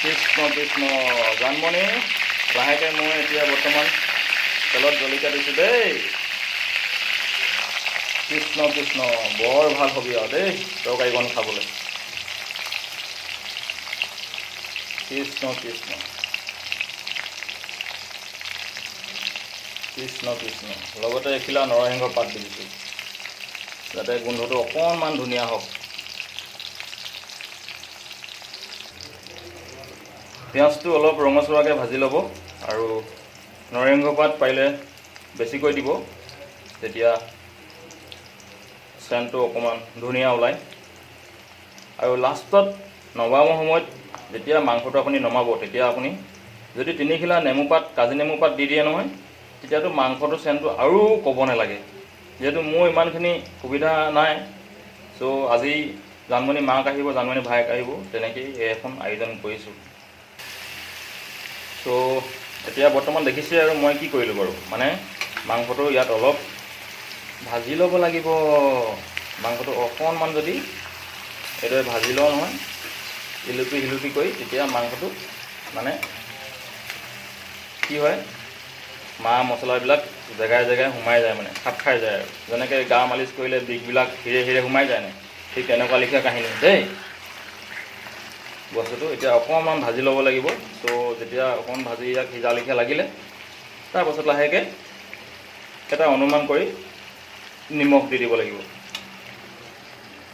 কৃষ্ণ কৃষ্ণ। জানমণি, লাহেকৈ মই এতিয়া বৰ্তমান তেলত জলকীয়া দিছোঁ দেই। কৃষ্ণ কৃষ্ণ, বৰ ভাল হবি আৰু দেই তৰকাৰীকণ খাবলৈ। কৃষ্ণ কৃষ্ণ কৃষ্ণ কৃষ্ণ। লগতে এখিলা নৰসিংহ পাত দি দিছোঁ, যাতে গোন্ধটো অকণমান ধুনীয়া হওক। পিঁয়াজটো অলপ ৰঙচুৱাকৈ ভাজি ল'ব আৰু নৰসিংহ পাত পাৰিলে বেছিকৈ দিব, তেতিয়া চেণ্টটো অকণমান ধুনীয়া ওলায়। আৰু লাষ্টত নমাবৰ সময়ত যেতিয়া মাংসটো আপুনি নমাব, তেতিয়া আপুনি যদি তিনিখিলা নেমু পাত, কাজি নেমু পাত দি দিয়ে নহয়, তেতিয়াতো মাংসটো চেণ্টটো আৰু ক'ব নালাগে। যিহেতু মোৰ ইমানখিনি সুবিধা নাই, চ' আজি জানমণি মাক আহিব, জানমণি ভায়েক আহিব, তেনেকেই এই এখন আয়োজন কৰিছোঁ। চ' এতিয়া বৰ্তমান দেখিছে আৰু মই কি কৰিলোঁ বাৰু, মানে মাংসটো ইয়াত অলপ ভাজি ল'ব লাগিব। মাংসটো অকণমান যদি এইদৰে ভাজি লওঁ নহয়, ইলুপি সিলুপি কৰি, তেতিয়া মাংসটো মানে কি হয়, মা মছলাবিলাক জেগাই জেগাই সোমাই যায়, মানে খাপ খাই যায়। আৰু যেনেকৈ গা মালিচ কৰিলে বিষবিলাক হিৰে হিৰে সোমাই যায় নাই, ঠিক তেনেকুৱা লিখীয়া কাহিনী দেই বস্তুটো। এতিয়া অকণমান ভাজি ল'ব লাগিব। চ' যেতিয়া অকণমান ভাজি ইয়াক সিজা লেখীয়া লাগিলে, তাৰপাছত লাহেকৈ এটা অনুমান কৰি নিমখ দি দিব লাগিব।